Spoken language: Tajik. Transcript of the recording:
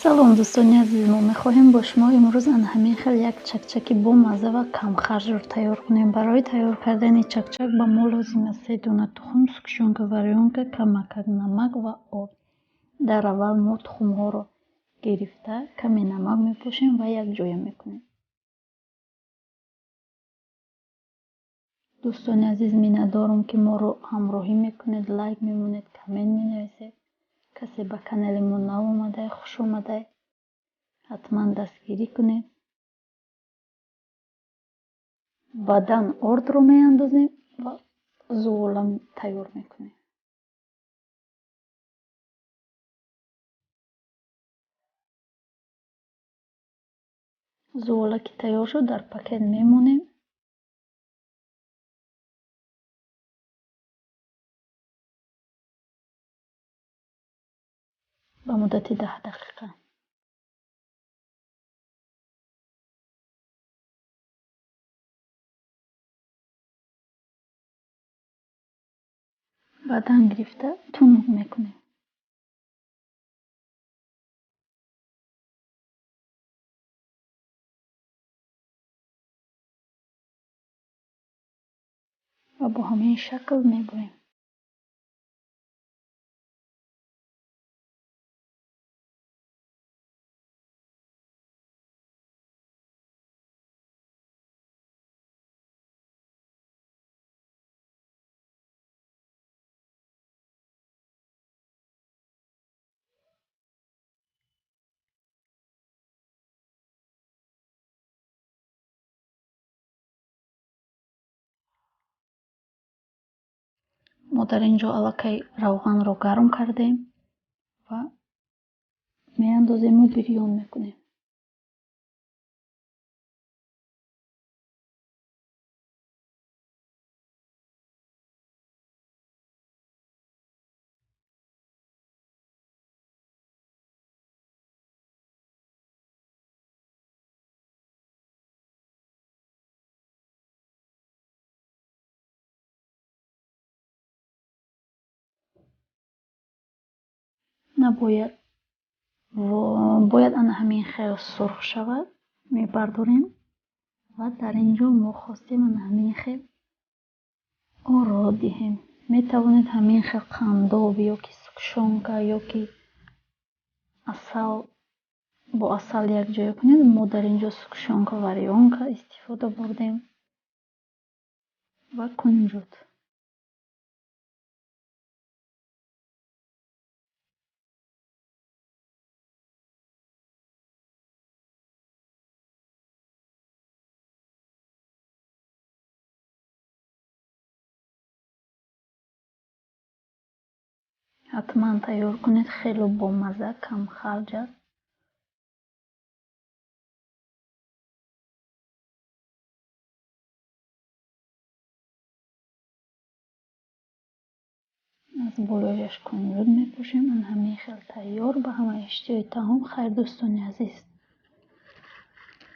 Салом, дӯстони азиз! Мо мехоҳем бо шумо имрӯз ана ҳамин хел як чакчаки бомазза ва камхарҷро тайёр кунем. Барои тайёр кардани чакчак ба мо лозим аст се дона тухм, сгущёнка варёнка, камакак намак ва об. Дар аввал мо тухмҳоро гирифта, каме намак мепошем ва якҷоя мекунем. Дӯстони азиз, миннатдорам, ки моро ҳамроҳӣ мекунед, лайк мемонед, коммент менависед. Касе ба канали мо нав омадай, хуш омадай, ҳатман дастгирӣ кунед. Баъдан ордро меандозем ва зувола тайёр мекунем. Зувола ки тайёр шуд, дар пакет мемонем. Ба муддати 10 дақиқа. Баъдан гирифта тунук мекунем. Ва бо ҳамин шакл мебурем. Мо дар ин ҷо аллакай равғанро гарм кардем ва меандозему бирён мекунем. Набояд, бояд ана ҳамин хел сурх шавад, мебардорем. Ва дар ин ҷо мо хостем ана ҳамин хел оро диҳем. Метавонед ҳамин хел қандоб ё ки сгущёнка, ё ки асал, бо асал якҷоя кунед. Мо дар ин ҷо сгущёнка варёнка истифода бурдем ва кунҷут. Ҳатман тайёр кунед, хело бомазза, камхарҷ аст. Аз болояш кунҷут мепошем. Ана ҳамин хел тайёр. Ба ҳама иштиҳои таом. Хайр, дӯстони азиз.